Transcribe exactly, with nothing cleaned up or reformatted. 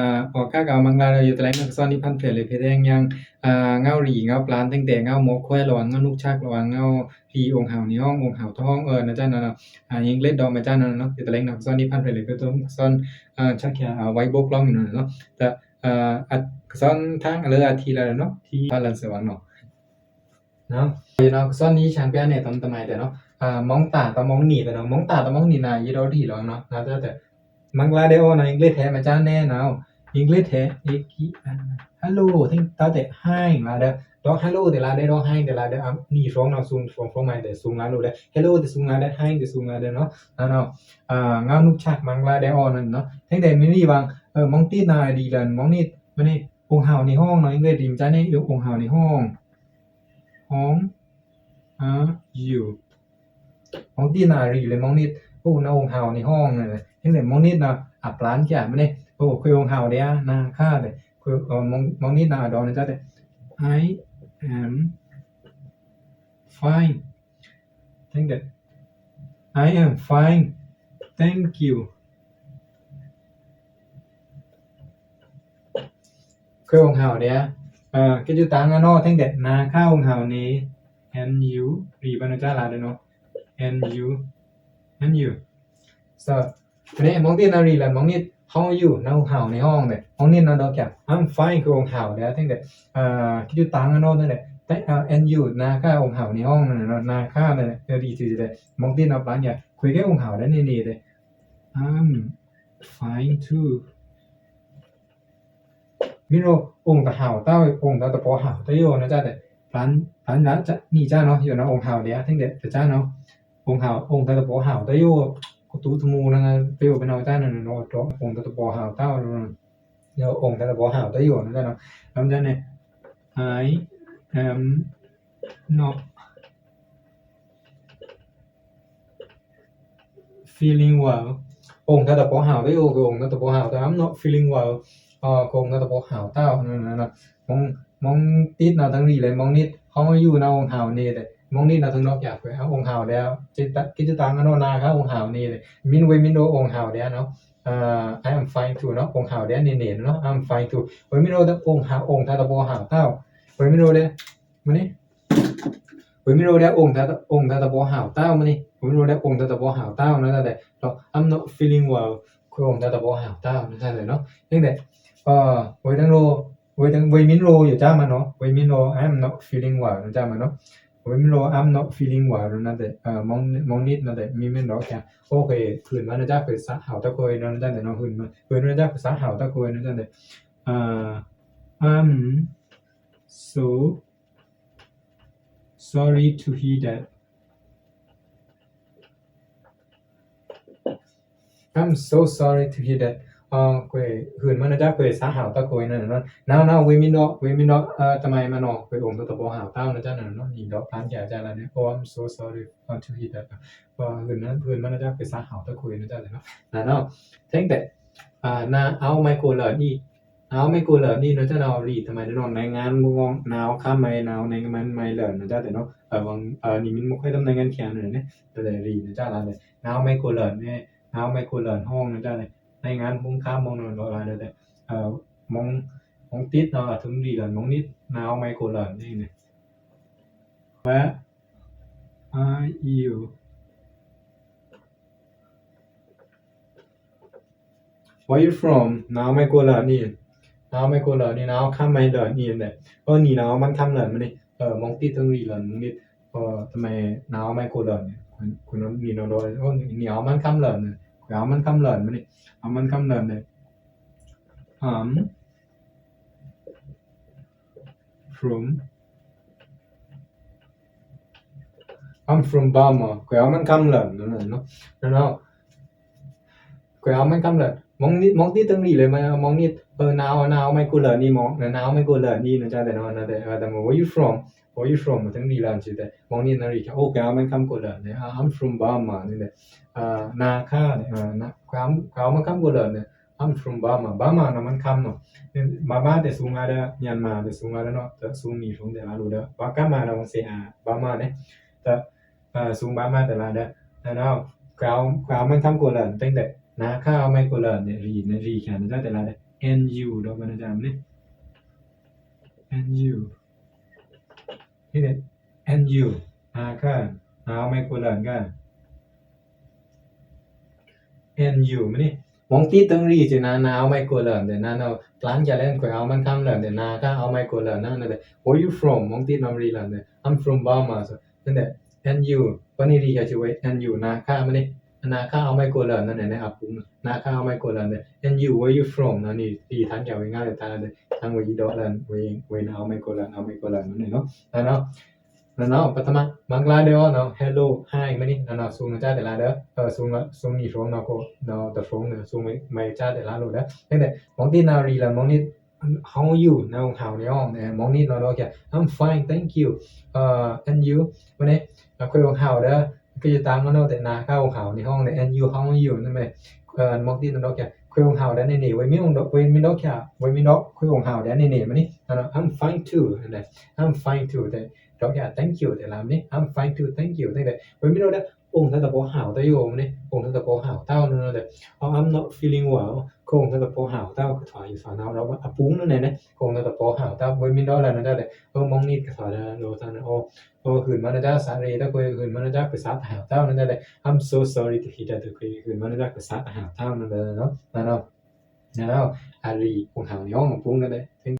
အာ အော် ကက မင်္ဂလာ ယိုတလဲ ကသွဉ်း နီဖန်ဖျော် လေ ဖေႏ ယင်း အာ ငေါဝ်းရီ ငေါဝ်းပျန် တင်းတဲ ငေါဝ်းမော့ခွဲ လေ ဝံ ငေါဝ်းနုကချက လေ ဝံ ငေါဝ်းရီ အောင် ဟဝ် နေ ဟွင် အောင် ဟဝ် တင်း အဲ နေ ကြ နေ နေ အာ အင်္ဂလိပ် တော့ မကြ နေ နေ ယိုတလဲ ကသွဉ်း နီဖန်ဖျော် လေ ဖေႏ ကသွဉ်း အာ ချက် အာ ဝိုင်း ဘိုးကလောင်း နေ နေ နေ တဲ အာ ကသွဉ်း ထန်း လေ အထီလာ နေ ထီ ဖန်လန် စဝ် နေ နော်။ ယို နော် ကသွဉ်း နီ ချန်ပီယံ နေ တမ်တမ တဲ နော် အာ မောင်တၢ် တမောင်နီ တဲ နော် မောင်တၢ် တမောင်နီ နာ ယို တော့ ရီ လေ နော် နာ တဲ တဲ မင်္ဂလာ ဒဲ အော် နော် အင်္ဂလိပ် ထဲ မကြ နေ နော် အင်္ဂလိပ် ထဲ အဲ ကီ ဟယ်လို တင်း တဲ တဲ ဟိုင်း လာ ဒဲ တော့ ဟယ်လို တဲ လာ ဒဲ တော့ ဟိုင်း တဲ လာ ဒဲ အ နီ သွင် နော် သွင် သွင် မ တဲ သွင် လာ လို့ ဒဲ ဟယ်လို တဲ သွင် လာ ဒဲ ဟိုင်း တဲ သွင် လာ ဒဲ နော် နော် နော် အာ ငေါဝ်းနုကချ မင်္ဂလာ ဒဲ အော် နော် နော် တင်းတဲ မီး ရီ ဝံ အဲ မောင်တစ် နာ ရီ လန် မောင်နှစ် မ နေ အောင် ဟဝ် နေ ဟွင် နော် အင်္ဂလိပ် ရီ မကြ နေ အောင် ဟဝ် နေ ဟွင် ဟွင် အာ ယို မောင်တစ် နာ ရီ လေ မောင်နှစ် အို နာ အောင် ဟဝ် နေ ဟွင် နေ လေ မောင်နှစ် နာ အပျန် ကျ မ နေ အို ခွေ အောင် ဟဝ် ဒဲ နာ ခါ တဲ ခွေ မောင်နှစ် နာ အဒေါ် နေ ကြ တဲ I am fine. Thank you. I am fine. Thank you. ခွေ အောင် ဟဝ် ဒဲ အဲ ကဲ ယိုတန်း နော် တင်းတဲ နာ ခါ အောင် ဟဝ် နေ and you ရီ ဘၣ် နေ ကြ လာ ဒဲ နော် and you and you so မ နေ မောင်တစ် နာ ရီ လန် မောင်နှစ် how are you နာ အောင် ဟဝ် နေ ဟွင် တဲ မောင်နှစ် နာ တော့ ကျ I'm fine ခွေ အောင် ဟဝ် ဒဲ တင်းတဲ အဲ ကဲ ယိုတန်း နော် တင်းတဲ အဲ and you နာ ခါ အောင် ဟဝ် နေ ဟွင် နေ နော် နာ ခါ နေ ရီ တီ တဲ မောင်တစ် နာ ပျန် ကျ ခွေ ကဲ အောင် ဟဝ် ဒဲ နေ နေ တဲ I'm fine too. မီး ရီ အောင် တ ဟဝ် တဝ် အောင် တ တပော ဟဝ် တယို နေ ကြ တဲ ပျန် ပျန် နာ ကြ နေ ကြ နော် ယို နော် အောင် ဟဝ် ဒဲ တင်းတဲ တ ကြ နော် အောင် ဟဝ် အောင် တ တပော ဟဝ် တယို ကတူ တမူ နာ တယို ပျန် နော် ကြ နော် နော် တော့ အောင် တ တပော ဟဝ် တဝ် ယို အောင် တ တပော ဟဝ် တယို နေ ကြ နော် နော် ကြ နေ I am not feeling well. အောင် တ တပော ဟဝ် တယို ခွေ အောင် တ တပော ဟဝ် တဝ် I'm not feeling well. အဲ ခွေ အောင် တ တပော ဟဝ် တဝ် နော် နော် နော် မောင် မောင်တစ် နော် တင်း ရီ လေ မောင်နှစ် how are you နာ အောင် ဟဝ် နေ တဲ မောင်နှစ် နာ တင်း တော့ ကျ ခွေ အောင် ဟဝ် ဒဲ ကဲ ယိုတန်း နော် နာ ခါ အောင် ဟဝ် နေ တဲ မီး ဝေ မီး ရီ အောင် ဟဝ် ဒဲ နော် အဲ I am fine too နော် အောင် ဟဝ် ဒဲ နေ နေ နော် I'm fine too ဝေ မီး ရီ ဒဲ အောင် ဟဝ် အောင် တ တပော ဟဝ် တဝ် ဝေ မီး ရီ ဒဲ မ နေ ဝေ မီး ရီ ဒဲ အောင် တ အောင် တ တပော ဟဝ် တဝ် မ နေ ဝေ မီး ရီ ဒဲ အောင် တ တပော ဟဝ် တဝ် နော် တဲ တော့ I'm not feeling well ခွေ အောင် တ တပော ဟဝ် တဝ် နော် တဲ နော် တင်းတဲ အဲ ဝေ တင်း ရီ ဝေ တင်း ဝေ မီး ရီ ယို ကြ မ နော် ဝေ မီး ရီ I'm not feeling well နော် ကြ မ နော် ဝေ မီး ရီ I'm not feeling well နော် တဲ အဲ မောင် မောင်နှစ် နော် တဲ မီး မီး ရီ ကျ အိုခေ ခွိုၼ်းမ နော် ကြ ခွေ သဟဝ် တခွေ နော် တဲ နော် ခွိုၼ်းမ ခွေ နော် ကြ ခွေ သဟဝ် တခွေ နော် တဲ အဲ I'm so sorry to hear that. I'm so sorry to hear that. အဲ ခွေ ခွိုၼ်းမ နော် ကြ ခွေ သဟဝ် တခွေ နော် နော် နော် နော် ဝေ မီး ရီ ဝေ မီး ရီ အဲ တမ မ နော် ခွေ အောင် တ တပော ဟဝ် တဝ် နော် ကြ နော် နော် နီ ဒီ ပျန် ကျ ကြ လာ နေ Oh, I'm so sorry to hear that. ခွိုၼ်းမ ခွိုၼ်းမ နော် ကြ ခွေ သဟဝ် တခွေ နော် ကြ နော် နော် နော် တင်းတဲ အဲ နာ အဝ် မ ခွေ လ နီ နာ အဝ် မ ခွေ လ နီ နော် ကြ နော် ရီ တမ နော် နိုင်ငံ မွေး နာ အဝ် ခါ မ နာ အဝ် နိုင်ငံ မ လ နော် ကြ နော် အဲ ဝံ အဲ နီ မီး မွေး ခွေ တမ် နိုင်ငံ ကျ နော် နဲ တဲ ရီ နော် ကြ လာ နေ နာ အဝ် မ ခွေ လ နီ နာ အဝ် မ ခွေ လ ဟွင် နော် ကြ နဲ နိုင်ငံ မွေး ခါ မွေး နော် ဒီး လာ တဲ အဲ မောင် မောင်တစ် နော် တင်း ရီ လန် မောင်နှစ် နာ အဝ် မ ခွေ လ နီ နဲ ဝေ are you? Where you from? နာ အဝ် မ ခွေ လ နီ နာ အဝ် မ ခွေ လ နီ နာ အဝ် ခါ မ လ နီ နဲ အဲ နီ နာ အဝ် မ ခါ လ မ နဲ အဲ မောင်တစ် တင်း ရီ လန် မောင်နှစ် အဲ တမ နာ အဝ် မ ခွေ လ နီ ခွိုၼ်း နီ နော် ဒီး အဲ နီ အဝ် မ ခါ လ နဲ ခွေ အဝ် မ ခါ လ မ နဲ အဝ် မ ခါ လ နဲ I'm from I'm from Burma. ခွေ အဝ် မ ခါ လ နော် နော် နော် နော် ခွေ အဝ် မ ခါ လ မောင်နှစ် မောင်တစ် တင်း ရီ လေ မ မောင်နှစ် အဲ နာ အဝ် နာ အဝ် မ ခွေ လ နီ မောင် နာ အဝ် မ ခွေ လ နီ နော် ကြ တဲ နော် နော် တဲ အဲ တမ Where you from? Where you from? တင်း ရီ လ စံတဲ မောင်နှစ် တင်း ရီ ကျ အိုခေ အဝ် မ ခါ လ နဲ I'm from Burma နဲ အဲ နာ ခါ နဲ အဲ ခွေ ခွေ အဝ် မ ခါ လ နဲ I'm from Burma. Burma နာ မ ခါ နော် Burma တဲ သုင် လာ ဒဲ မြန်မာ တဲ သုင် လာ ဒဲ နော် တဲ သုင် နီ သုင် တဲ လာ လို့ ဒဲ ဘၣ် ကမ နော် စံ အဲ Burma နဲ တဲ အဲ သုင် Burma တဲ လာ ဒဲ နော် ခွေ ခွေ အဝ် မ ခါ လ တင်း တဲ နာ ခါ အဝ် မ ခွေ လ နဲ ရီ နဲ ရီ ကျ နဲ တဲ လာ ဒဲ and you တော့မနကြမ်းနေ and you နေ and you နာခါ နာအဝ်မွဲကွိုလန်ခါ and you မနု် မောင်တိတ်တန်ရီ စနာ နာအဝ်မွဲကွိုလန် တဲ နာနဝ် ကျန်ကလဲန်ခွဲအဝ်မွဲခမ်းလန် တဲ နာခါ အဝ်မွဲကွိုလန် နာ နာ တဲ where you from မောင်တိတ်နမ်ရီလန် တဲ I'm from Burma ဆို နာ တဲ and you ပနီရီခါ စဝဲ and you နာခါ မနု် နာခါ အဝ်မွဲကွိုလန် နာ နာ အပုင်း နာခါ အဝ်မွဲကွိုလန် တဲ and you where you from နာ နီ ရီထန်ကဝဲငါ တဲ တဲ တန်ဝဲ ရီဒေါ်လန် ဝဲ ဝဲ နာ အဝ်မွဲကွိုလန် အဝ်မွဲကွိုလန် နာ နီ နာ နီ နာ နီ ပထမ မင်္ဂလာ ဒဲ အို နီ hello hi မနု် နာ နီ ဆုန်နကြား တဲ လါ ဒဲ အ ဆုန် ဆုန်နီ ဆုန်နီ ကို နီ တ ဆုန်နီ ဆုန်မွဲ မွဲကြား တဲ လါ လို ဒဲ တဲ မောင်တိတ်နမ်ရီလန် မောင်တိတ် how are you နာ အဝ်ဟဝ် နီ အို မောင်တိတ် နာ ဒို့ ခါ I'm fine thank you and you မနု် ခွဲအဝ်ဟဝ် ဒဲ ခွဲတမ်းမနု် တဲ နာခါ အဝ်ဟဝ် နီ အို တဲ and you how are you နာ မနု် မောင်တိတ် နာ ဒို့ ခါ ခွဲအဝ်ဟဝ် ဒဲ နီ နီ ဝဲမီး ဝဲမီး ဒို့ ခါ ဝဲမီး ဒို့ ခွဲအဝ်ဟဝ် ဒဲ နီ နီ မနု် နာ နီ I'm fine too နာ I'm fine too တဲ ဒို့ ခါ thank you တဲ လါ မနု် I'm fine too thank you တဲ ဝဲမီး ဒို့ ဒဲ အို နာတပော်ဟဝ် တယို မနု် အို နာတပော်ဟဝ် တဝ် နာ နီ တဲ oh I'm not feeling well ခွဲအို နာတပော်ဟဝ် တဝ် ခွဲထွာယူ သွာနဝ် ဒို့ အပုင်း နာ နီ ခွဲအို နာတပော်ဟဝ် တဝ် ဝဲမီး ဒို့ လါ နာ တဲ အို မောင်တိတ် ခွဲထွာ ဒဲ လို သွာနဝ် အို အို ဟုံးမနု် နာ တဲ sorry တဝ် ခွဲဟုံးမနု် နာ ခွဲသွာတဟဝ် တဝ် နာ တဲ I'm so sorry to hear that ခွဲဟုံးမနု် နာ ခွဲသွာတဟဝ် တဝ် နာ နီ နီ နီ နီ နီ နီ အရီ အို ဟဝ် နီ အပုင်း နာ တဲ